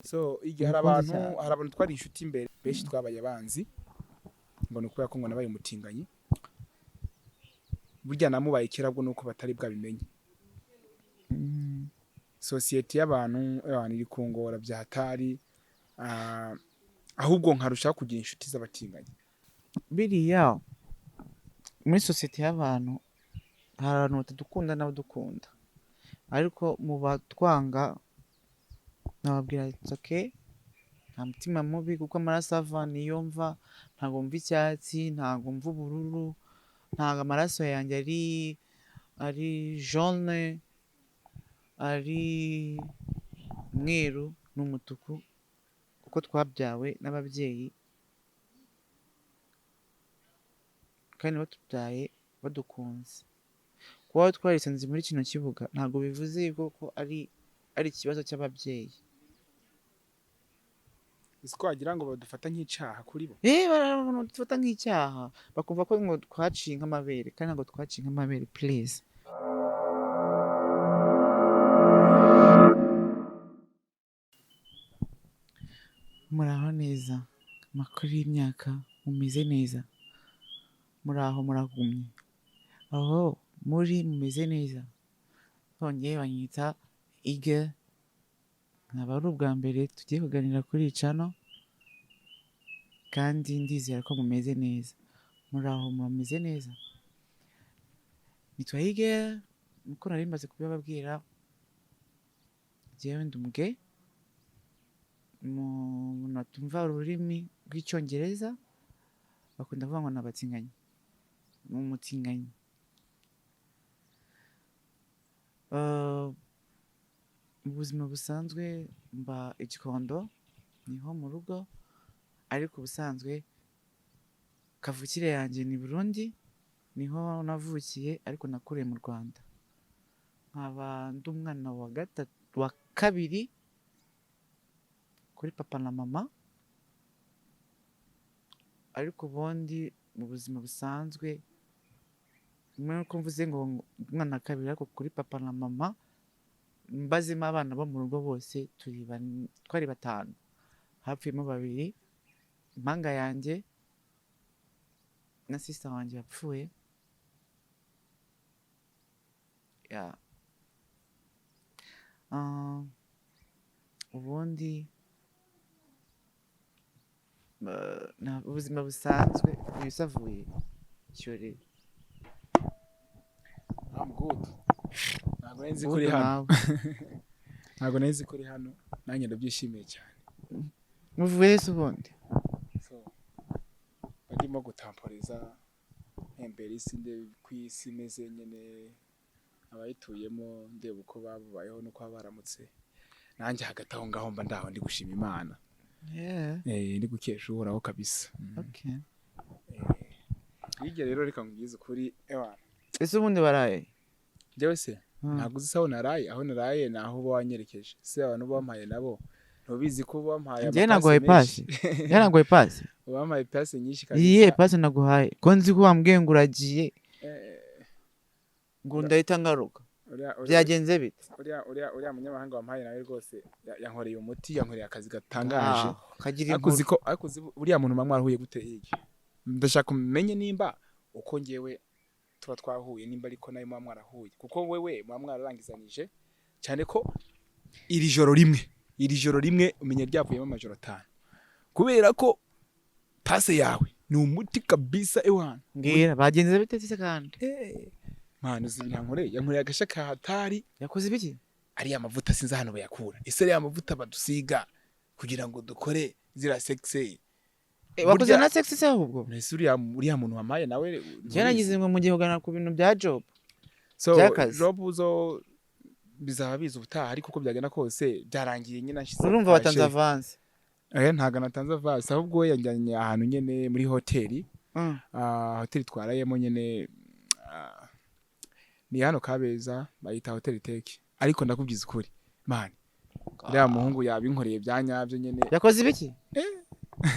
So igihe hari Umukunzi abantu cyane. hari abantu twari inshuti imbere, benshi twabaye abanzi, ngo ni ukubera ko ngo nabaye umutinganyi. Burya namubaye kera, bwo nuko batari bwabimenye. Sosiyete y'abantu abantu iri kungora bya hatari, ahubwo nkarushaho kugira inshuti z'abatinganyi. Biriya muri sosiyete y'abantu hari abantu batadukunda n'abadukunda, ariko mu batwanga nababwira ati okay, nta mutima mubi, kuko amaraso ava niyo mva, ntabwo mva icyatsi, ntabwo mva ubururu, ntabwo amaraso yanjye ari jaune, ari umweru n'umutuku, kuko twabyawe n'ababyeyi kandi batubyaye badukunze. Kuba twarisanze muri kino kibuga ntabwo bivuze yuko ko ari ikibazo cy'ababyeyi. Uzi ko wagira ngo badufata nk'icyaha kuri bo? Badufata nk'icyaha, bakumva ko ngo twaciye nk'amabere, kandi ntabwo twaciye nk'amabere, please. Muraho neza, amakuru y'imyaka, mumeze neza, muraho muragumye, aho muri mumeze neza. Bongeye banyita Ige, nkaba ari ubwa mbere tugiye kuganira kuri iyi channel, kandi ndizera ko mumeze neza, muraho murameze neza. Nitwa Ige, nkuko nari maze kubibabwira, njyewe ndi umuge, umuntu atumva ururimi rw'icyongereza bakunda kuvuga ngo ni abatinganyi, ni umutinganyi. Mu buzima busanzwe mba i Gikondo, niho mu rugo, ariko ubusanzwe kavukire yanjye ni Burundi, niho navukiye, ariko nakuriye mu Rwanda. Nkaba ndi umwana wa gatatu, wa kabiri kuri papa na mama, ariko ubundi mu buzima busanzwe nk'uko mvuze ngo umwana wa kabiri, ariko kuri papa na mama mbazemo abana bo mu rugo bose twari batanu, hapfuyemo babiri, impanga yanjye na sister wanjye yapfuye. Ubundi ubuzima busanzwe ibisavuye cyore. I'm good. Ntabwo nari nzi ko uri hano. Ntabwo nari nzi ko uri hano, nanjye ndabyishimiye cyane. Muvuye se ubundi? So barimo gutamporeza ntembera isi, ndeba uko isi imeze nyine, abayituyemo, ndeba uko babayeho n'uko baba baramutse. Nanjye hagati aho ngaho mba ndaho ndi gushima Imana. Ndi gukesha Uhoraho kabisa. Hirya rero reka nkubwize ukuri, ewana. Ese ubundi baraye? Njyewe se ntabwo uzi aho naraye? Aho naraye ni aho uba wanyerekeje. Se abantu bampaye nabo ntubizi ko bampaye Njyewe amapasi naguhaye menshi. pasi. Njyewe naguhaye pasi. Bampaye pasi nyinshi kabisa. Iyihe pasi naguhaye? Ko nzi ko wambwiye ngo uragiye, ngo ndahita ngaruka. Byagenze bite? Uriya munyamahanga wampaye nawe rwose yankoreye umuti, yankoreye akazi gatangaje. Kagira Ariko uzi inkuru. ko, ariko uzi uriya muntu mwa mwarahuye gute hirya? Ndashaka umenye nimba uko ngewe tuba twahuye, nimba ariko nawe muba mwarahuye, kuko wewe muba mwararangizanije cyane ko iri joro rimwe umenya ryavuyemo amajoro 5, kubera ko pase yawe ni umuti kabisa ewana. Mbwira bagenze bite se kandi? Mwana uzi ibintu yankoreye, yankoreye agasha ka hatari. Yakoze ibiki? Ariya mavuta sinzi ahantu bayakura. Ese ariya mavuta badusiga kugira ngo dukore zira sexe? Wakoze na sexe se ahubwo? Ese uriya muntu wampaye nawe? Njyewe nagize ngo mugiye kuganira ku bintu bya job. So by'akazi. Job zo bizaba biza ubutaha, ariko uko byagenda kose byarangiye nyine nashize. Urumva watanze avance? Ntabwo natanze avance, ahubwo we yanjyanye ahantu nyene muri hoteli. Hoteli twarayemo nyene, ni hano Kabeza, bayita Hoteli Tech. Ariko ndakubwiza ukuri man, uriya muhungu yabinkoreye bya nyabyo nyene. Yakoze ibiki?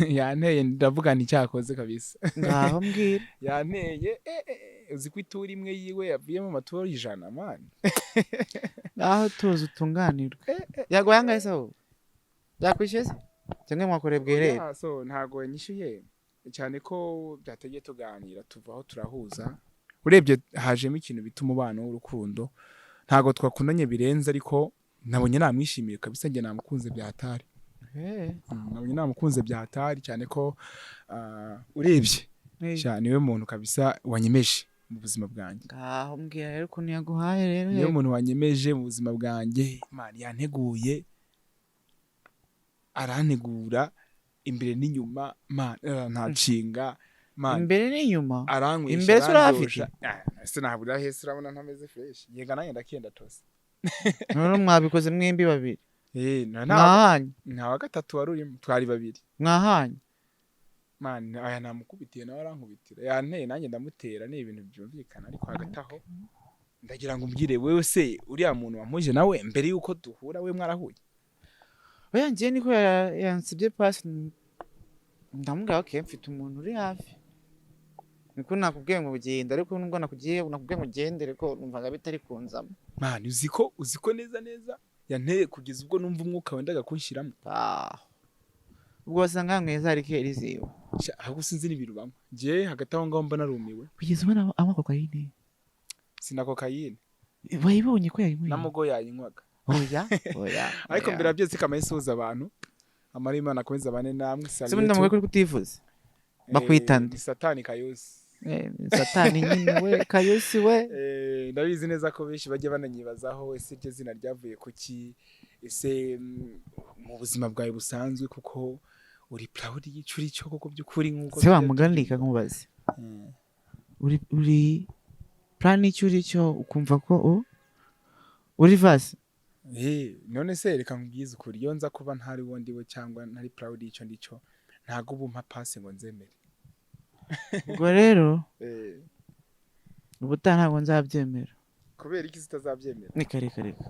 Yanteye, ndavuga nti cyakoze kabisa. Ngaho mbwira. Yanteye, uzi ko ituri imwe yiwe yavuyemo amaturo 100 man. Ngaho tuzi utunganirwe. Yaguhaye angahe se ahubwo? Yakwishyuye se cyangwa mwakoreye bwerere? Yeah, so ntago yanyishyuye, cyane ko byategeye tuganira, tuvaho turahuza. Urebye hajemo ikintu bita umubano w'urukundo. Ntago twakundanye birenze, ariko nabonye namwishimiye kabisa. Njye namukunze bya hatari. Nabonye namukunze bya hatari, cyane ko urebye cyane niwe muntu kabisa wanyemeje mu buzima bwanjye. Ngaho mbwira rero ukuntu yaguhaye rero. Niwe muntu wanyemeje mu buzima bwanjye. Man, yanteguye, arantegura imbere n'inyuma, man, arantacinga, man. Imbere n'inyuma? Aranywesha. Imbere se urahafite? Arandyosha. Ese nahabura hese? Urabona ntameze fresh? Yega, nanjye ndakenda tose. None mwabikoze mwembi babiri? Eh, Mwahanye? Nta wa gatatu wari urimo, twari babiri. Mwahanye? Man, aya namukubitiye, nawe arankubitira, yanteye nanjye ndamutera, ni ibintu byumvikana. Ariko hagati aho ndagira ngo umbwire, wewe se uriya muntu wampuje nawe, mbere yuko duhura we mwarahuye? Oya, njye niko yansibye pasi, ndamubwira: "Okay, mfite umuntu uri hafi." Niko nakubwiye ngo ugenda, ariko nubwo nakubwiye ngo ugende, ariko numvaga bitari kunzamo. Man, uziko neza neza yanteye kugeza ubwo numva umwuka wendaga kunshyiramo. Ah. Ubwo wasanga yanyweye za liqueur ziwe. Sha, ahubwo sinzi n'ibintu banywa. Njye hagati aho ngaho mba narumiwe. Kugeza ubona anywa kokayine? Sina kokayine. Wayibonye ko yayinyweye? Namugo yayinywaga. Oya, oya. Ariko Oya. mbere ya byose kamaye isuhuza abantu, amara Imana akomeze abane namwe. Se ubundi ndamubwiye ko uri kutivuza, bakwita nde? Ni Satani Kayusi. Eh, ni Satani nyine we, Kayusi we. Ndabizi neza ko benshi bajya bananyibazaho: ese iryo zina ryavuye kuki? Ese mu buzima bwawe busanzwe kuko uri proud y'icyo uri cyo koko by'ukuri nk'uko Se wa tujya mugani, reka nkubaze. Uri plan icyo uri cyo, ukumva ko uri vasi? None se reka nkubwize ukuri, iyo nza kuba ntari wo ndiwe cyangwa ntari proud y'icyo ndicyo, ntabwo ubu mpa pasi ngo nzemere. Ubwo rero ubutaha ntabwo nzabyemera. Kubera iki zitazabyemera? Reka, reka, reka.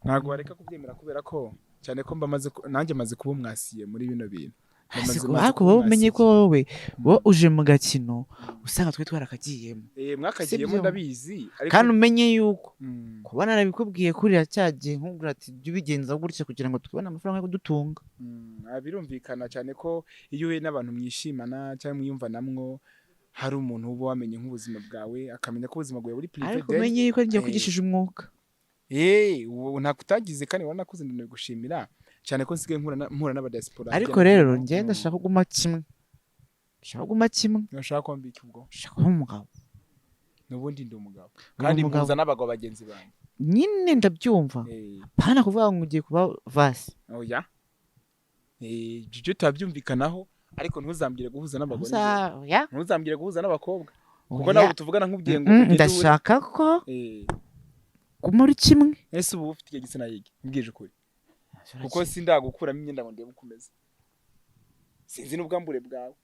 Ntabwo wareka kubyemera, kubera ko cyane ko mba maze nanjye maze kuba umwasiye muri bino bintu. Maze Ariko kuba wowe umenye ko umwasiye. wowe uje mu gakino usanga twe twarakagiyemo. Mwakagiyemo. Sibyo? Ndabizi, ariko Kandi umenye yuko kuba narabikubwiye kuriya cyagiye nkubwira ati jya ubigenza gutya kugira ngo tubone amafaranga yo kudutunga. Birumvikana, cyane ko iyo uhuye n'abantu mwishimana cyangwa mwiyumvanamwo, hari umuntu uba wamenye nk'ubuzima bwawe, akamenya ko ubuzima bwawe buri Ariko private. umenye yuko ngiye kwigishije umwuga. Ubu ntako utagize kandi wanakuze, ndabigushimira cyane ko nsigaye mpura n'abadiaspora Ariko hirya no rero hino. njye ndashaka kuguma kimwe, ndashaka kuguma kimwe. Ntushaka ko mbika ubwo? Ndashaka kuba umugabo. N'ubundi ndi umugabo. Uri Kandi umugabo. mpuza n'abagabo bagenzi banjye. Nyine ndabyumva. Pana kuvuga ngo ugiye kuba vasi. Oya, ibyo turabyumvikanaho, ariko ntuzambwire guhuza n'abagore. Oya. Ntuzambwire guhuza n'abakobwa kuko Oya. nawe tuvugana nkubwiye ngo Mm, ugende ndashaka ko guma uri kimwe. Ese ubu ufite igihe gitsina yige mbwije ukuri, kuko sindagukuramo imyenda ngo ndebe uko umeze, sinzi n'ubwambure bwawe,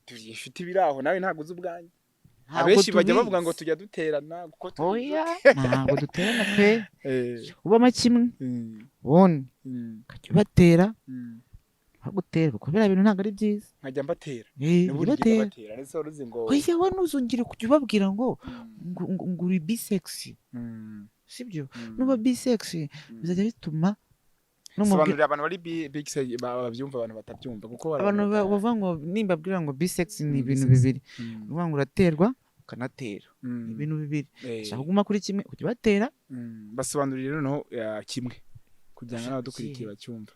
turi inshuti biri aho, nawe ntabwo uzi ubwanjye. Ntabwo Abenshi bajya tubizi. bavuga ngo tujya duterana kuko turi Oya, ntabwo duterana pe. Ubamo kimwe, ubundi ukajya ubatera, bagutera, kuko biriya bintu ntabwo ari byiza. Nkajya mbatera? N'ubundi N'ubundi ubatera. Mbatera ndetse wari uzi ngo Oya, we ntuzongere kujya ubabwira ngo ngo uri bisex, sibyo? Nuba bisex bizajya bituma numubwira Sobanurira abantu bari big babyumva, abantu batabyumva, kuko hari Abantu bavuga ngo nimbabwira ngo bisex ni ibintu bisex. bibiri. Ni ukuvuga ngo uraterwa ukanatera. Ni ibintu bibiri. Shaka kuguma kuri kimwe, kujya ubatera. Basobanurire noneho kimwe kugira ngo n'abadukurikiye bacyumva.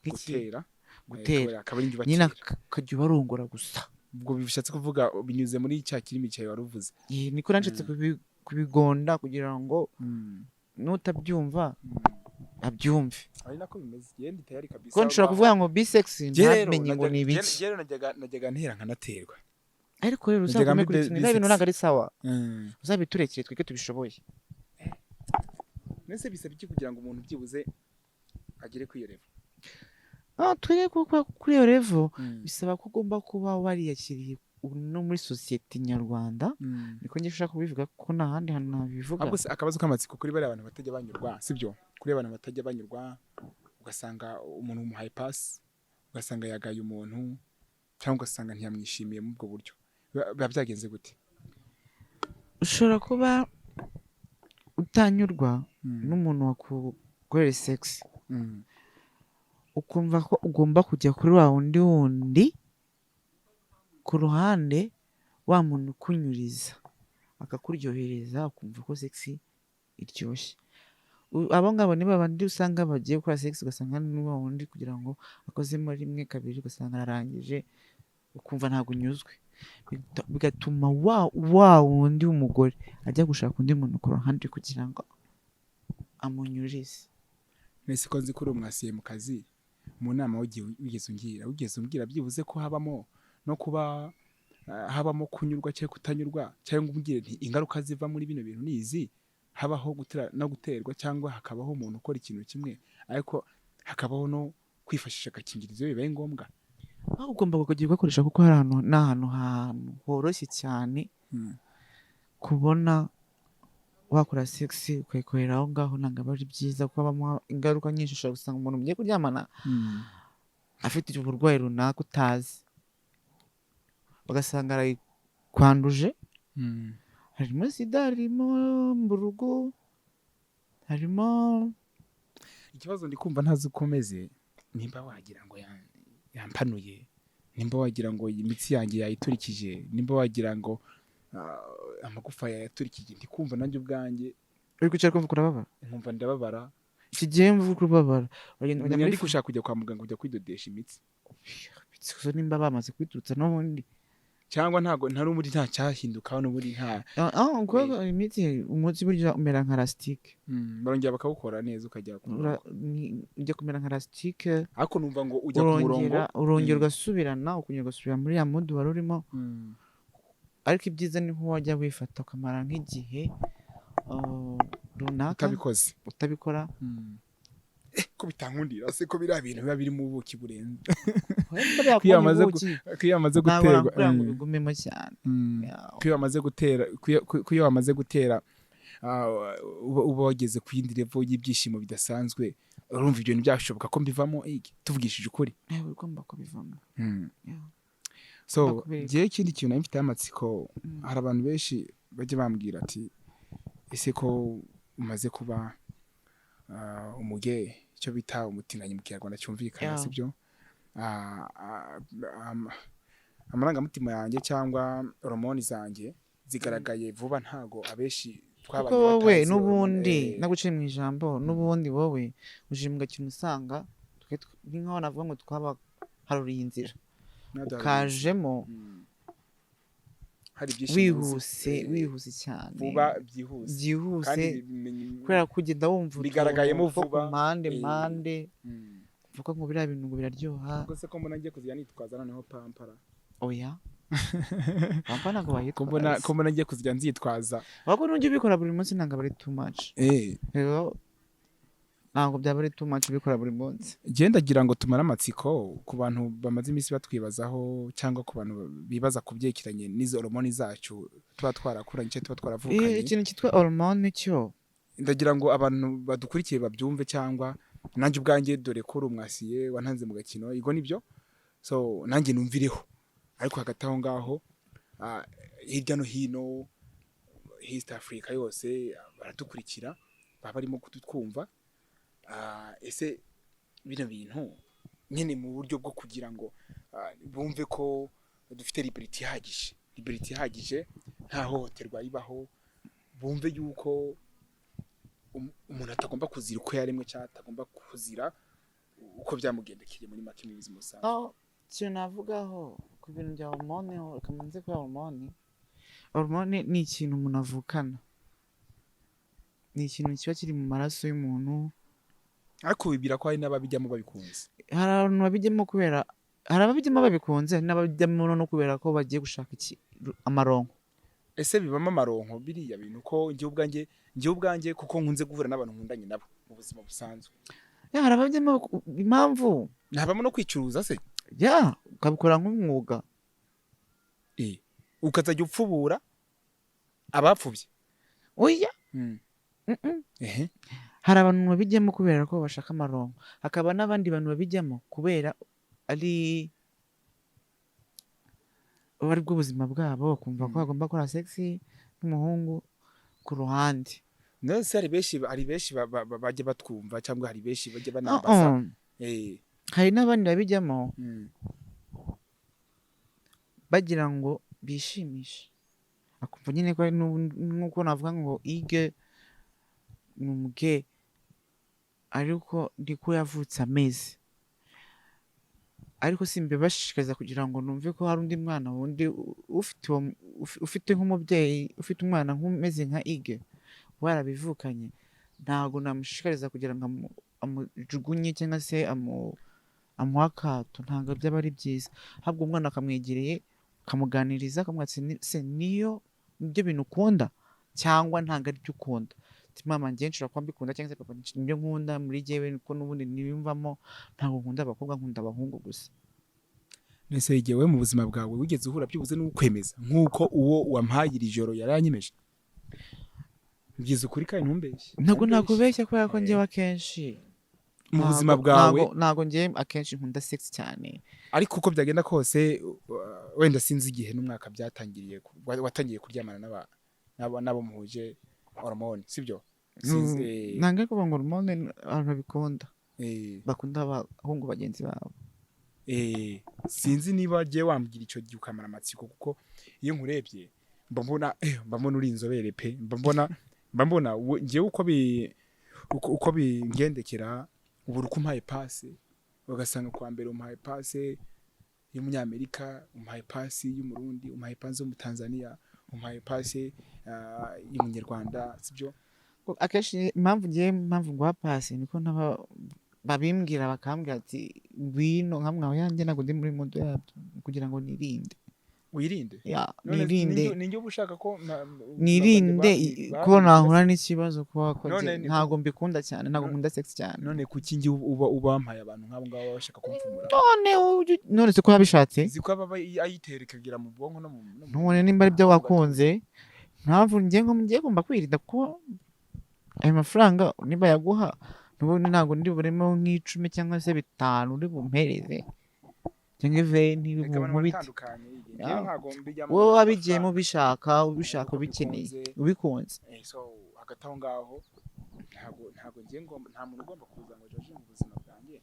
Iki? Gutera. Gutera. Akaba ari njye Nyine ubatera. Ukajya ubarongora gusa. Ubwo bishatse kuvuga binyuze muri cya kirimi cyawe wari uvuze. Niko nanshatse kubigonda kugira ngo n'utabyumva abyumve. Ari nako bimeze, genda tayari kabisa. Kuko nshobora kuvuga ngo bisex Njye rero ntamenye ngo ni ibiki. Njye rero najyaga ntera nkanaterwa. Ariko rero Najyaga uzagume mbi kuri kimwe, biriya bintu bisex. ntabwo ari sawa, uzabiturekere twige tubishoboye. Nese bisaba iki kugira ngo umuntu byibuze agere kuri iyo level? Ah, twige kuko kuri iyo level bisaba ko ugomba kuba wariyakiriye no muri sosiyete nyarwanda. Niko njye ushaka kubivuga kuko nta handi hantu nabivuga. Ahubwo se akabazo k'amatsiko kuri bariya bantu batajya banyurwa, sibyo? Kuri abantu batajya banyurwa, ugasanga umuntu umuhaye pasi, ugasanga yagaye umuntu, cyangwa ugasanga ntiyamwishimiye muri ubwo buryo, biba byagenze gute? Ushobora kuba utanyurwa n'umuntu wakukorera sex. Ukumva ko ugomba kujya kuri wa wundi wundi ku ruhande, wa muntu ukunyuriza akakuryohereza, ukumva ko sex iryoshye. Abo ngabo ni babandi usanga bagiye gukora sex, ugasanga ni wa wundi kugira ngo akozemo rimwe, kabiri, ugasanga ararangije, ukumva ntabwo unyuzwe. Bigatuma wa wundi w'umugore ajya gushaka undi muntu ku ruhande kugira ngo amunyurize. Nese ko nzi ko uri umwasiye mu kazi, mu nama wagiye wigeze ungira, wigeze umbwira byibuze ko habamo no kuba habamo kunyurwa cyangwa kutanyurwa, cyangwa umbwire nti ingaruka ziva muri bino bintu ni izi, habaho gutera no guterwa, cyangwa hakabaho umuntu ukora ikintu kimwe ariko hakabaho no kwifashisha agakingirizo iyo bibaye ngombwa. Aho ugomba kujya ugakoresha, kuko hari ahantu n'ahantu hantu horoshye cyane kubona wakora sex ukayikorera aho ngaho. Ntabwo aba ari byiza kuko habamo ingaruka nyinshi. Ushobora gusanga umuntu mugiye kuryamana afite uburwayi runaka utazi, ugasanga arayikwanduje. Harimo sida, harimo mburugu, harimo Ikibazo ndi kumva ntazi uko meze, nimba wagira ngo yampanuye, nimba wagira ngo imitsi yanjye yayiturikije, nimba wagira ngo amagufa yayaturikije, ndi kumva nanjye ubwanjye. Uri kwicara kumva urababara? Nkumva ndababara. Iki gihe mvuga urababara, uragenda ukajya Menya muri ndi gushaka kujya kwa muganga, kujya kwidodesha imitsi. Gusa nimba bamaze kwiturutsa n'ubundi. Cyangwa ntago nta n'ubundi nta cyahinduka n'ubundi nta Kuko imitsi, umutsi burya umera nka lastique. Barongera bakawukora neza ukajya ku murongo. Ujya kumera nka lastique. Ariko numva ngo ujya ku murongo. Urongera ugasubirana, ukongera ugasubira muri ya mood wari urimo. Ariko ibyiza ni nko wajya wifata ukamara nk'igihe runaka utabikoze. Utabikora. Ko bitankundira se, ko biriya bintu biba birimo ubuki burenze? Buriya Ko iyo kubona bamaze ubuki, ko iyo bamaze ntabwo guterwa nakubwira ngo bigumemo cyane. Ko iyo bamaze gutera, ko iyo bamaze gutera, uba wageze ku yindi level y'ibyishimo bidasanzwe. Urumva ibyo bintu byashoboka ko mbivamo iki? Tuvugishije ukuri. Ugomba kubivamo. So Ndakubika. Njyewe ikindi kintu nari mfite amatsiko, hari abantu benshi bajya bambwira ati: "Ese ko umaze kuba umuge, icyo bita umutinganyi mu Kinyarwanda cyumvikana, sibyo? Amarangamutima yanjye cyangwa hormone zanjye zigaragaye vuba, ntago abenshi twabanye Kuko wowe batazi n'ubundi hormone." Naguciye mu ijambo, n'ubundi wowe uje mu gakino usanga ni nkaho navuga ngo twabaharuriye inzira. Ukajemo Hari ibyishimo wihuse, wihuse cyane. Vuba byihuse. Byihuse. Kandi bimenye- Kubera ko ugenda wumva utuntu Bigaragayemo two ku vuba. mpande mpande, uvuga ngo biriya bintu ngo biraryoha. Ubwo se ko mbona ngiye kuzajya nitwaza noneho pampara? Oya, pampa ntabwo Ko mbona wayitwaza. Ko mbona ngiye kuzajya nzitwaza. Ahubwo nujya ubikora buri munsi ntabwo aba ari too much. Rero ntabwo byaba ari too much ubikora buri munsi. Njye ndagira ngo tumare amatsiko ku bantu bamaze iminsi batwibazaho, cyangwa ku bantu bibaza ku byerekeranye n'izo hormone zacu tuba twarakuranye cyangwa tuba twaravukanye. Ikintu cyitwa hormone cyo Ndagira ngo abantu badukurikiye babyumve, cyangwa nanjye ubwanjye, dore ko uri umwasiye wantanze mu gakino, igo nibyo, so nanjye numvireho. Ariko hagati aho ngaho, hirya no hino East Africa yose baradukurikira, baba barimo kutwumva. Ese bino bintu nyine mu buryo bwo kugira ngo bumve ko dufite liberty ihagije, liberty ihagije, nta hohoterwa ribaho, bumve yuko umuntu atagomba kuzira uko yaremwe cyangwa atagomba kuzira uko byamugendekeye muri make mu buzima busanzwe. Aho ikintu navugaho ku bintu bya hormone ho, reka mbanze kuri hormone. Hormone ni ikintu umuntu avukana, ni ikintu kiba kiri mu maraso y'umuntu. Ariko wibwira ko hari n'ababijyamo babikunze? Hari abantu babijyamo kubera, hari ababijyamo babikunze, hari n'ababijyamo no kubera ko bagiye gushaka iki, amaronko. Ese bibamo amaronko biriya bintu? Ko njye ubwanjye kuko nkunze guhura n'abantu nkundanye nabo mu buzima busanzwe. Ya, hari ababijyamo impamvu Ntabamo no kwicuruza se? Ya, ukabikora nk'umwuga. Ukazajya upfubura abapfubye? Oya. Mm-mm. Hari abantu babijyamo kubera ko bashaka amaronko, hakaba n'abandi bantu babijyamo kubera ari bwo buzima bwabo, bakumva ko bagomba gukora sex n'umuhungu ku ruhande. None se hari benshi bajya batwumva, cyangwa hari benshi bajya banambaza. Uh-uh. Hari n'abandi babijyamo bagira ngo bishimishe, akumva nyine ko ari nk'uko navuga ngo ige ni umuge, ariko niko yavutse ameze. Ariko simbibashishikariza kugira ngo numve ko hari undi mwana wundi ufite uwo ufite nk'umubyeyi ufite umwana nk'umeze nka Ige warabivukanye, ntabwo namushishikariza kugira ngo amujugunye cyangwa se amuhe akato. Ntabwo byaba ari byiza. Ahubwo umwana akamwegereye, akamuganiriza, akamubwira ati: "Se niyo nibyo bintu ukunda cyangwa ntabwo ari byo ukunda?" Ati: "Mama, njye nshobora kuba mbikunda," cyangwa se: "Papa, nibyo nkunda muri jyewe, ko n'ubundi niyumvamo, ntabwo nkunda abakobwa, nkunda abahungu gusa." Nese igihe we mu buzima bwawe wigeze uhura byibuze n'ukwemeza nk'uko uwo wampaye iri joro yaranyemeje? Mbwiza ukuri kandi ntumbeshye. Ntabwo Ntumbeshye. nakubeshya, kubera ko njyewe akenshi Mu buzima ntabwo- bwawe ntabwo njyewe akenshi nkunda sex cyane. Ariko uko byagenda kose, wenda sinzi igihe n'umwaka byatangiriye watangiye kuryamana n'abo muhuje hormone, sibyo? Sinzi, Ntabwo ari kuvuga ngo hormone, abantu babikunda, bakunda abahungu bagenzi babo. Sinzi niba wagiye wambwira icyo gihe ukamara amatsiko, kuko iyo nkurebye mba mbona uri inzobere pe. Mba mbona njyewe uko bingendekera, ubu uko umpaye pasi, ugasanga kwa mbere umpaye pasi y'umunyamerika, umpaye pasi y'umurundi, umpaye pasi y'umutanzania, umpaye pasi y'umunyarwanda, sibyo? Ko akenshi impamvu ngiye, impamvu nguha pasi, niko ntaba babimbwira, bakambwira ati: "Ngwino," nkamwe yanjye ntabwo ndi muri mood yabyo, kugira ngo nirinde. Wirinde? Ya. None Nirinde. Ninjye uba ushaka ko Nirinde ko nahura n'ikibazo, kuba ko None ntabwo mbikunda cyane, ntabwo nkunda sex cyane. None kuki njye uba ubampaye abantu nk'abo ngabo baba bashaka kumfumura? None none se ko wabishatse? Uzi ko aba ayitera ikagera mu bwonko no mu None nimba ari byo wakunze, mpamvu ngiye ngo ngiye ngomba kwirinda, kuko ayo mafaranga niba yaguha n'ubundi ntabwo ndi buremo nk'icumi cyangwa se 5 uri bumpereze cyangwa iveni Reka, abantu bunkubite. baratandukanye. Njyewe ntabwo mbijyamo Wowe wabigiyemo amafaranga. ubishaka, ubishaka, Uko ubikeneye, bikunze. ubikunze. So hagati aho ngaho ntabwo ngiye ngomba, nta muntu ugomba kuza ngo aje mu buzima bwanjye.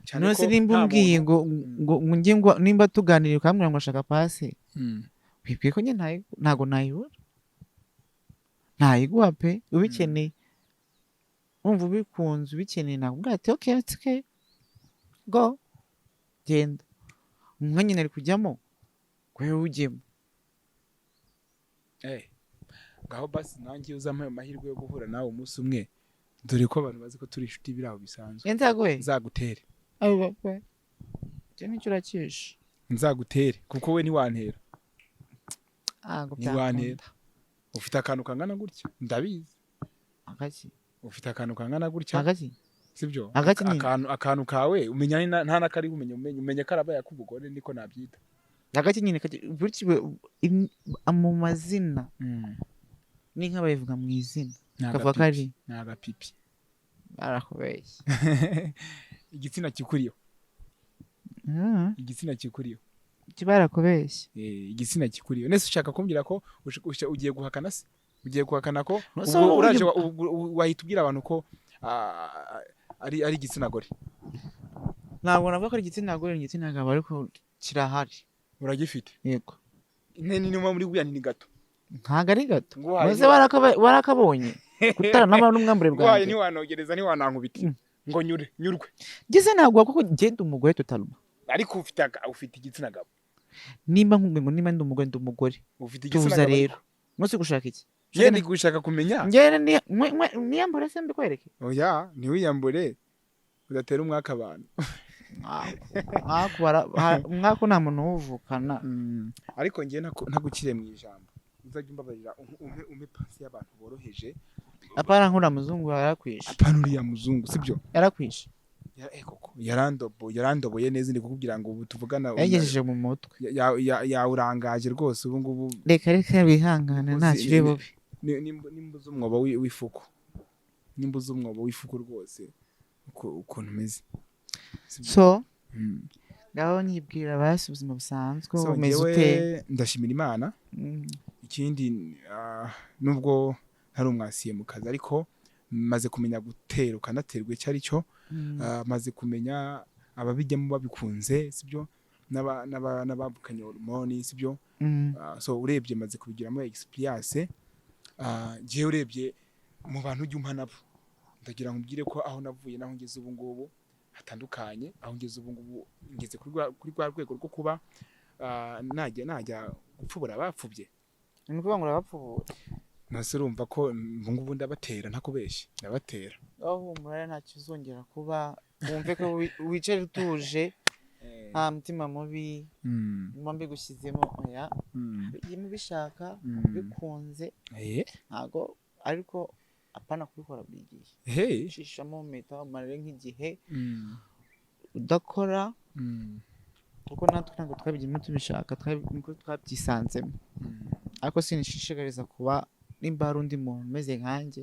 Cyane None ko se nimba nta umbwiye muntu- ngo njye ngo nimba tuganiriye ukambwira ngo ashaka pasi, wibwiye ko njye ntabwo nayibura, ntayiguha pe. Ubikeneye, wumva ubikunze, ubikeneye, nakubwira ati: "Okay, it's okay, go, genda." Umwanya nari kujyamo ngo ujyemo. Ngaho basi nanjye uzampa ayo mahirwe yo guhura nawe umunsi umwe, dore ko abantu bazi ko turi inshuti biri aho bisanzwe. Nzaguhe. Nzagutere. Ayo pe, icyo nicyo urakisha. Nzagutere, kuko we ntiwantera. Ntabwo Ntiwantera. byakunda. Ufite akantu kangana gutya, ndabizi. Agaki? Ufite akantu kangana gutya. Agaki? Sibyo? Agaki nyine. Akantu kawe umenya nta n'akariho, umenya ko arabaye ak'umugore, niko nabyita. Agaki nyine mu mazina n'inka bayivuga mu izina. Ni Kavuga ko agapipi. ari Ni agapipi. Barakubeshye. Igitsina kikuriyo. Igitsina kikuriyo. Barakubeshye. Igitsina kikuriyo. Nese ushaka kumbwira ko ugiye guhakana se? Ugiye guhakana ko No, ubwo so uraje wahita ubwira abantu ko ari igitsina gore? Ntabwo navuga ko ari igitsina gore, ni igitsina gabo, ariko kirahari. Uragifite? Yego. Ni niba muri buriya ni gato. Ntabwo ari gato. Nguhaye Maze warakabonye kutaranaba n'umwambure nguhaye bwanjye. Ntiwanogereza, ntiwanankubita ngo nyure nyurwe. Ngeze ntabwo, kuko ngenda umugore totalement. Ariko ufite igitsina gabo. Nimba nkubwiye ngo nimba ndi umugore, ndi umugore. Ufite igitsina Tuza gabo. rero munsi gushaka iki? Njye ndi gushaka kumenya. Njyewe niyambure se mbikwereke? Oya, ntiwiyambure, udatera umwaka abantu. Umwaka nta muntu uwuvukana. Ariko njye ntagukire mu ijambo, uzajya umbabarira umpe pasi y'abantu boroheje. Apana nk'uriya muzungu yarakwishe. Apana uriya muzungu, sibyo? Yarakwishe. Koko yarandoboye neza. Ndi kukubwira ngo ubu tuvugana Yayigejeje mu mutwe. Yawurangaje rwose ubu ngubu. Reka reka, wihangane, ntacyo uri bubi. Nimba uzi umwobo w'ifuku, nimba uzi umwobo w'ifuku rwose ukuntu umeze. Sibyo? So ngaho nyibwira basi ubuzima busanzwe. So, Umeze njyewe ute? ndashimira Imana. Ikindi, nubwo ntari umwasiye mu kazi, ariko maze kumenya gutera ukanaterwa icyo ari cyo. Maze kumenya Ababijyamo babikunze, sibyo, n'abavukanye hormone, sibyo? So urebye maze kubigiramo experience. Njyewe urebye mu bantu ujya umpa nabo, ndagira ngo mbwire ko aho navuye naho ngeze ubu ngubu hatandukanye. Aho ngeze ubu ngubu, ngeze kuri rwa rwego rwo kuba najya gupfubura abapfubye. Ni ukuvuga ngo urabapfubura? Nase urumva ko ubu ngubu ndabatera, ntakubeshye, ndabatera. Aho humura, ntacyo uzongera kuba, wumve ko wicare utuje, nta mutima mubi mba mbigushyizemo, oya. Bigiye ubishaka, bikunze, ntago, ariko apana kubikora buri gihe. Ucishamo mpeta umarire nk'igihe udakora, kuko natwe ntabwo twabigiyemo tubishaka, niko twabyisanzemo. Ariko sinishishikariza kuba nimba hari undi muntu umeze nkanjye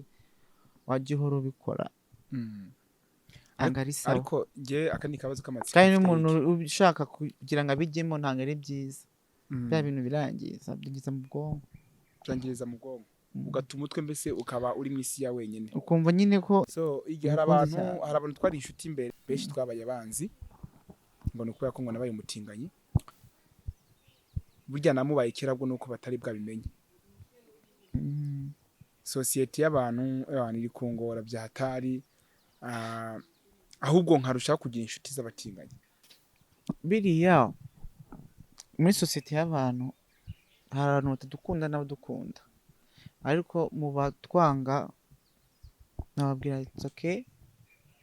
wajya uhora ubikora, ntabwo ari sawa. Ariko njye aka ni akabazo k'amatsiko Kandi mfite. n'umuntu Eric. ushaka kugira ngo abijyemo, ntabwo ari byiza. Bya bintu birangiza, byinjiza mu bwonko. Byangiriza mu bwonko, ugata umutwe, mbese ukaba uri mu isi ya wenyine. Ukumva nyine ko So igihe hari umukunzi abantu cyane. Hari abantu twari inshuti imbere, benshi twabaye abanzi, ngo ni ukubera ko ngo nabaye umutinganyi. Burya namubaye kera, bwo nuko batari bwabimenye. Sosiyete y'abantu iri kungora bya hatari, ahubwo nkarushaho kugira inshuti z'abatinganyi. Biriya muri sosiyete y'abantu hari abantu batadukunda n'abadukunda, ariko mu batwanga nababwira ati okay,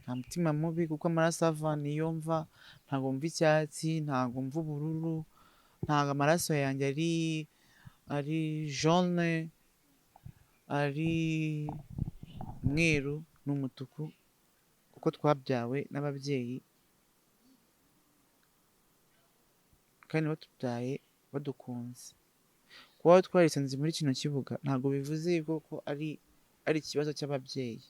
nta mutima mubi, kuko amaraso ava niyo mva, ntabwo mva icyatsi, ntabwo mva ubururu, ntabwo amaraso yanjye ari jaune, ari umweru n'umutuku, kuko twabyawe n'ababyeyi kandi batubyaye badukunze. Kuba twarisanze muri kino kibuga ntabwo bivuze yuko ko ari ikibazo cy'ababyeyi.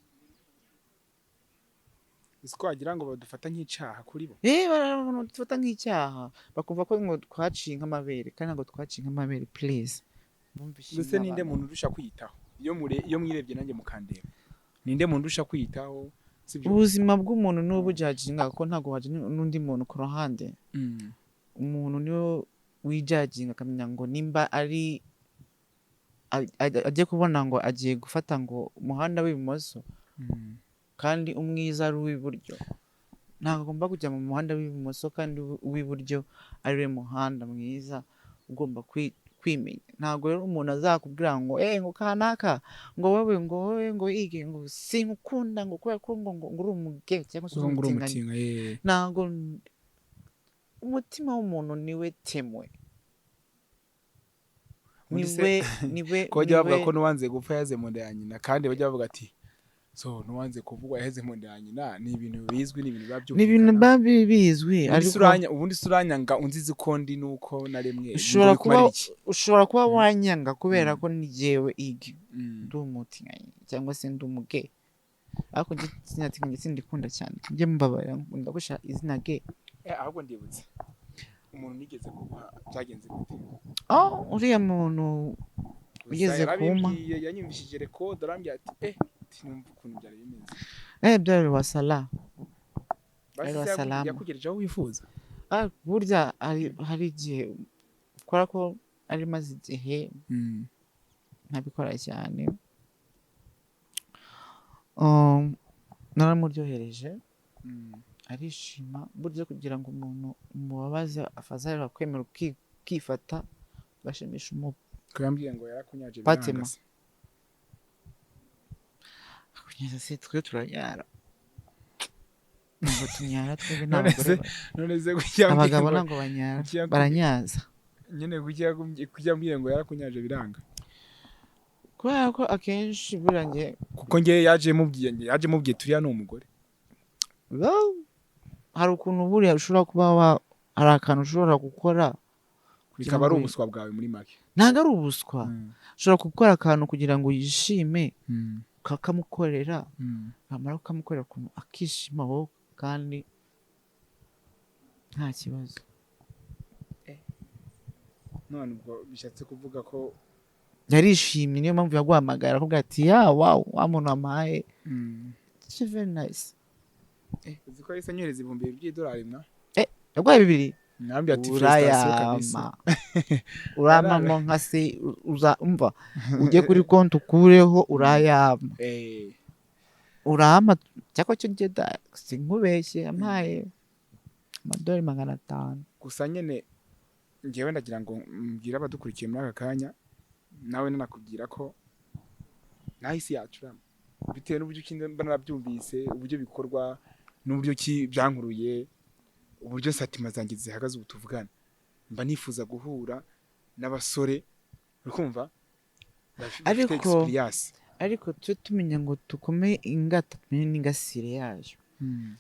Uzi ko wagira ngo badufata nk'icyaha kuri bo? Badufata nk'icyaha, bakumva ko ngo twaciye nk'amabere, kandi ntabwo twaciye nk'amabere, please. Bumva Mbese ninde ishimwe muntu urusha kwiyitaho? Iyo mwirebye nanjye mukandeba, ninde muntu urusha kwiyitaho, sibyo? Ubuzima bw'umuntu ni ubujudginga, kuko ntabwo wajya n'undi muntu ku ruhande. Umuntu niwe wijudginga, akamenya ngo nimba ari agiye kubona ngo agiye gufata ngo umuhanda w'ibumoso kandi umwiza ari uw'iburyo, ntabwo agomba kujya mu muhanda w'ibumoso kandi uw'iburyo ari we muhanda mwiza. Ugomba kwimenya. Ntabwo rero umuntu azakubwira ngo ngo kanaka, ngo wowe ngo ige, ngo sinkukunda, ngo kubera ko ngo uri umugay cyangwa se uri ngo uri umutinganyi. Umutinga. Ntabwo umutima w'umuntu niwe temwe. Ubundi se Niwe ko bajya bavuga niwe ko n'uwanze gupfa yaze mu nda ya nyina, kandi bajya bavuga ati so n'uwanze kuvugwa yaheze mu nda ya nyina, ni ibintu bizwi, ni ibintu biba Ni ibintu byumvikana. biba bizwi. Ubundi se Ariko ubundi se uranyanga unzizi ko ndi nuko naremwe, ushobora ngo bikumarire kuba iki? Ushobora kuba wanyanga kubera ko ni jyewe ige ndi umutinganyi cyangwa se ndi umugay, ariko njye izina tinganyi sindikunda cyane, njye mbabarira, nkunda gushaka izina gay. Ahubwo ndibutse umuntu nigeze kuguha, byagenze gute? Oh, uriya muntu Gusa ugeze kuma. yarabimbwiye, yanyumvishije record, arambwira ati ati numva ukuntu byari bimeze. Byari wasala. Basi Ari se wasalamu. Yakugejeje aho wifuza? Ah, burya hari igihe ukora ko ari maze igihe ntabikora cyane. Naramuryohereje arishima. Burya kugira ngo umuntu umubabaze afazarira kwemera ukifata ugashimisha umu Ko yambwiye ngo yarakunyaje Fatima. biranga se. Kugeza se twe turanyara? Ntabwo tunyara twebwe. None N'abagore se none se kuki yambwiye abagabo ngo ntabwo banyara, kuki baranyaza. Nyine kuki yambwiye ngo yarakunyaje biranga? Kubera ko akenshi buriya njye Kuko njye yaje mubwiye turiya ni umugore. Well, hari ukuntu buriya ushobora kuba wa hari akantu ushobora gukora kugira Bikaba ari ngo ubuswa bwawe muri make. Ntabwo ari ubuswa. Ushobora gukora akantu kugira ngo yishime, ukakamukorera, wamara kukamukorera ukuntu akishima wowe, kandi nta kibazo. None ubwo bishatse kuvuga ko Yarishimye, niyo mpamvu yaguhamagara akubwira ati ya wow, wa muntu wampaye, it's very nice. Uzi ko yahise anyohereza 2000 by'idolari mwa? Yaguhaye 2. Nambye ati félicitations kabisa. Urayama, uramamo nka se uza umva ujye kuri konti ukureho, urayama. Urama cyangwa cyo ngenda sinkubeshye, yampaye amadolari 500. Gusa nyene ngewe ndagira ngo mbwire abadukurikiye muri aka kanya, nawe nanakubwira ko naho isi yacurama bitewe n'uburyo ki mba narabyumvise, uburyo bikorwa n'uburyo ki byankuruye, uburyo satima zanjye zihagaze ubu tuvugana, mba nifuza guhura n'abasore, urikumva, bafite experience. Ariko tujye tumenya ngo tukome ingata, tumenye n'ingasire yayo.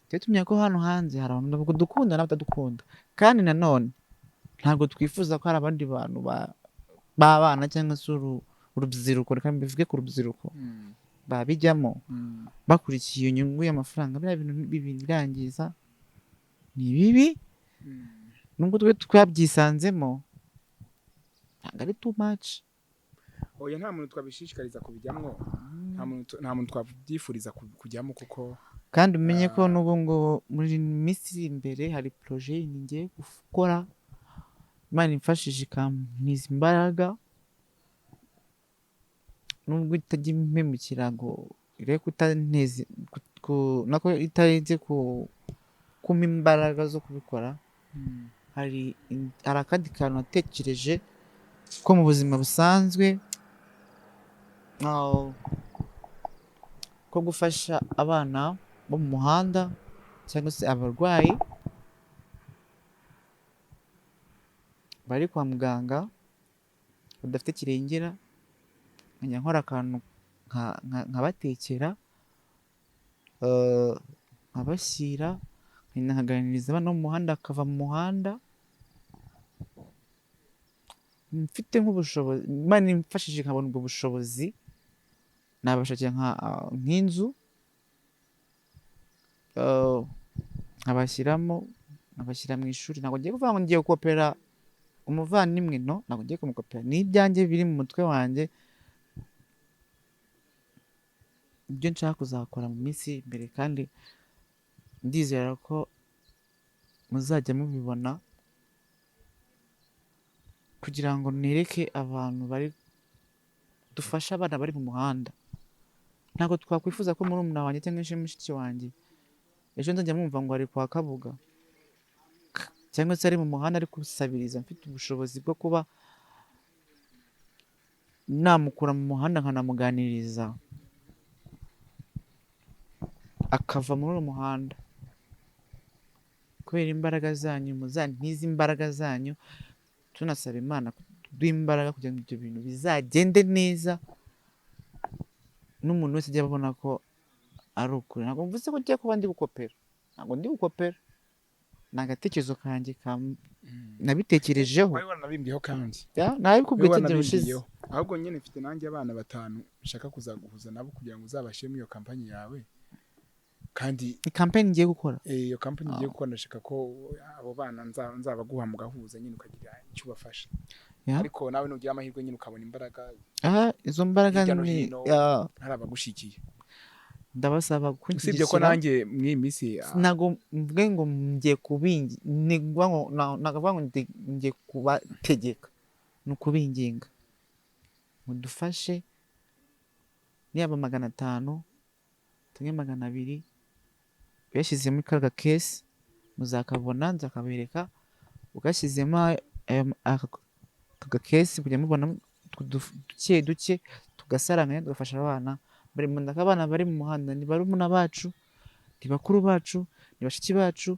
Tujye tumenya ko hano hanze hari abantu dukunda n'abatadukunda, kandi nanone ntabwo twifuza ko hari abandi bantu b'abana cyangwa se urubyiruko, reka mbivuge ku rubyiruko, babijyamo bakurikiye iyo nyungu y'amafaranga. Biriya bintu birangiza ni bibi. Nubwo twe twabyisanzemo ntabwo ari too much. Oya, nta muntu twabishishikariza kubijyamo, nta muntu twabyifuriza kujyamo kuko Kandi umenye ko n'ubu ngubu muri minsi iri imbere hari projet yindi ngiye gukora, Imana imfashije ikampiza imbaraga, nubwo itajya impemukira ngo irebe kutanteza nako itarenze kumpa imbaraga zo kubikora. Hari akandi kantu natekereje ko mu buzima busanzwe, ko gufasha abana bo mu muhanda cyangwa se abarwayi bari kwa muganga badafite kirengera, nkajya nkora akantu nkabatekera, nkabashyira, nkaganiriza abana bo mu muhanda, akava mu muhanda mfite nk'ubushobozi. Imana imfashije nkabona ubwo bushobozi, nabashakira nk'inzu, nkabashyiramo, nkabashyira mu ishuri. Ntabwo ngiye kuvuga ngo ngiye gukopera umuvandimwe, no, ntabwo ngiye kumukopera, ni ibyanjye biri mu mutwe wanjye, ibyo nshaka kuzakora mu minsi iri imbere, kandi ndizera ko muzajya mubibona, kugira ngo nereke abantu bari dufashe abana bari mu muhanda. Ntabwo twakwifuza ko murumuna wanjye cyangwa se mushiki wanjye ejo nzajya mwumva ngo ari kwa Kabuga cyangwa se ari mu muhanda ari gusabiriza. Mfite ubushobozi bwo kuba namukura mu muhanda nkanamuganiriza akava muri uwo muhanda. Kubera imbaraga zanyu, muzantize imbaraga zanyu, tunasaba Imana kuduha imbaraga kugira ngo ibyo bintu bizagende neza, n'umuntu wese ajye abona ko ari ukuri. Ntabwo mvuze ko ngiye kuba ndi gukopera, ntabwo ndi gukopera, ni agatekerezo kanjye nabitekerejeho. Wari waranabimbwiyeho kandi. Ya, nabikubwiye Wari cyagihe ushize. waranabimbwiyeho. Ahubwo nyine mfite nanjye abana 5 nshaka kuzaguhuza nabo kugira ngo uzabashyire muri iyo kampani yawe. Kandi ni kampani ngiye gukora. Iyo kampani ngiye gukora, ndashaka ko abo bana nzabaguha mugahuza nyine ukagira icyo ubafasha. Ariko nawe nugira amahirwe nyine ukabona imbaraga. Aha, izo mbaraga Hirya no ni, hino, hari abagushikiye. Ndabasaba Usibye ko kunshyigikira. nanjye muri iyi minsi, Ntabwo mvuge ngo ngiye kubingi, ni ukuvuga ngo, ntabwo mvuga ngo ngiye kubategeka, ni ukubinginga mudufashe, niyaba 500 tumwe 200 uyashyize muri ka gakesi muzakabona, nzakabereka. Ugashyizemo aka gakesi kujya mubona duke duke, tugasaranganya, tugafasha abana bari mu nda. Abana bari mu muhanda ni barumuna bacu, ni bakuru bacu, ni bashiki bacu,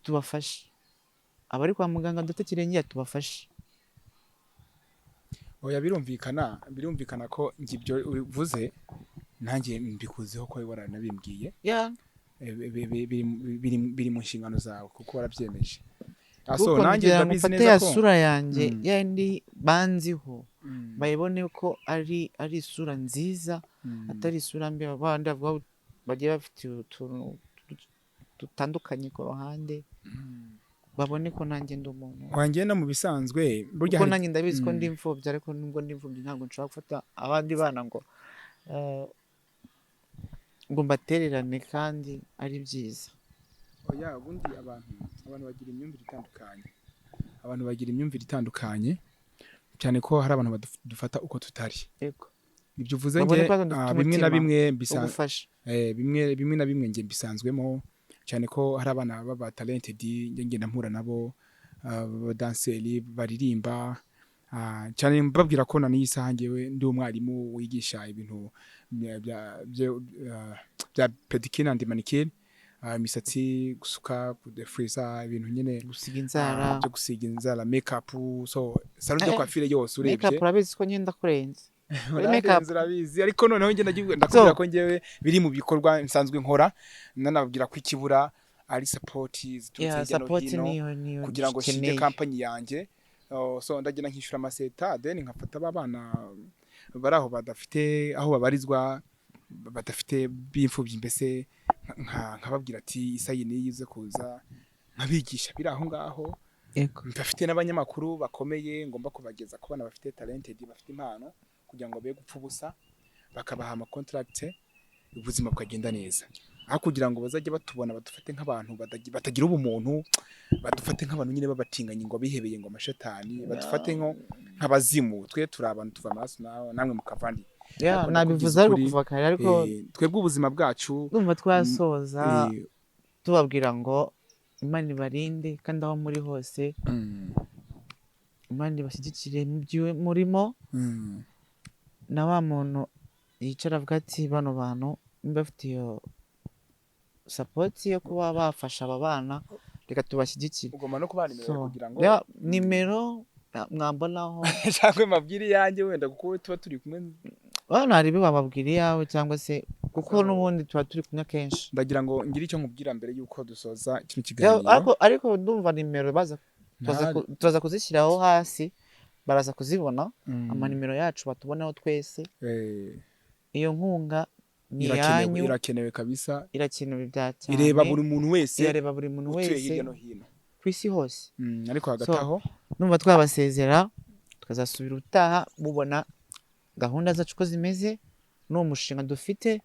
tubafashe. Abari kwa muganga dutekereye tubafashe. Oya, birumvikana ko njye ibyo uvuze nanjye mbikuzeho ko waranabimbwiye. Biri mu nshingano zawe kuko warabyemeje. Kuko Nanjye ngira ngo ndabizi mfate neza ya ko sura yanjye yandi banziho, bayibone ko ari isura nziza, atari isura mbi. Abandi bavuga bagiye bafite utuntu dutandukanye ku ruhande, babone ko nanjye ndi umuntu. Wanjye no mu bisanzwe burya Kuko hari nanjye ndabizi ko ndi imfubyi, ariko nubwo ndi imfubyi ntabwo nshobora gufata abandi bana ngo mbatererane kandi ari byiza. Oya, ubundi abantu bagira imyumvire itandukanye, abantu bagira imyumvire itandukanye, cyane ko hari abantu badufata uko tutari. Yego. Ibyo uvuze Babone nge ko dufite bimwe na umutima bimwe wo bisa gufasha. Bimwe na bimwe nge mbisanzwemo, cyane ko hari abana baba talented nge ngenda mpura nabo, b'abadanseri baririmba, cyane mbabwira ko na n'iyi saha ngewe ndi umwarimu wigisha ibintu bya pedicure and manicure, imisatsi, gusuka, kudefriza, ibintu nyine gusiga inzara. Byo gusiga inzara, makeup, so salon de coiffure yose urebye. Makeup urabizi ko ngenda kurenza muri Urabizi, makeup. Urabizi, ariko noneho njye ndakubwira ko njyewe biri mu bikorwa nsanzwe nkora, nanababwira ko ikibura ari support ziturutse hirya no support hino niyo kugira ngo nshinge dukeneye. Company yanjye. Oh, so ndagenda nkishyura amaseta, then nkafata ba bana bari aho badafite aho babarizwa, badafite, b'imfubyi mbese, nkababwira ati isayi niyi ize kuza, nkabigisha biri aho ngaho. Bafite n'abanyamakuru bakomeye ngomba kubageza ku bana bafite talented, bafite impano, kugira ngo be gupfa ubusa, bakabaha ama contract, ubuzima bukagenda neza, aho kugira ngo bazajye batubona badufate nk'abantu batagira ubumuntu, badufate nk'abantu nyine babatinganyi, ngo bihebeye, ngo amashetani, badufate nk'abazimu. Twe turi abantu tuva amaraso namwe mukavandi. Yeah, Ariko nabivuze ndakubwiza ariko ukuri, kuva kare, ariko twebwe ubuzima bwacu ndumva twasoza tubabwira ngo Imana ibarinde, kandi aho muri hose Imana ibashyigikire mu byo murimo, na wa muntu yicara avuga ati bano bantu niba bafite iyo support yo kuba bafasha aba bana, reka tubashyigikire. Ugomba no kubaha nimero So, kugira ngo yeah, nimero mwambonaho. Cyangwa mabwire iyanjye wenda, kuko tuba turi kumwe. Hano hari ibyo bababwira iyawe, cyangwa se kuko So- n'ubundi tuba turi kumwe kenshi. Ndagira ngo ngire icyo nkubwira mbere y'uko dusoza kino kiganiro. Ariko ndumva nimero baza tuza turaza kuzishyiraho hasi, baraza kuzibona, amanimero yacu batubonaho twese. Iyo nkunga ni Irakenewe. iyanyu. Irakenewe kabisa. Irakenewe bya cyane. Ireba buri muntu wese Irareba buri muntu utuye wese hirya no hino ku isi hose. Ariko hagati So, aho numva twabasezera, tukazasubira ubutaha mubona gahunda zacu uko zimeze n'uwo mushinga dufite.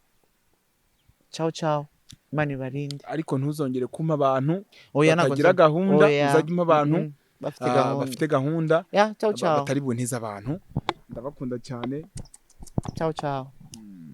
Ciao ciao, Imana ibarinde. Ariko ntuzongere kumpa abantu Oya, ntabwo batagira gahunda. Oya. Uzajya umpa abantu bafite gahunda. Bafite gahunda, Ya, ciao ciao. batari buntize abantu. Ndabakunda cyane. Ciao ciao.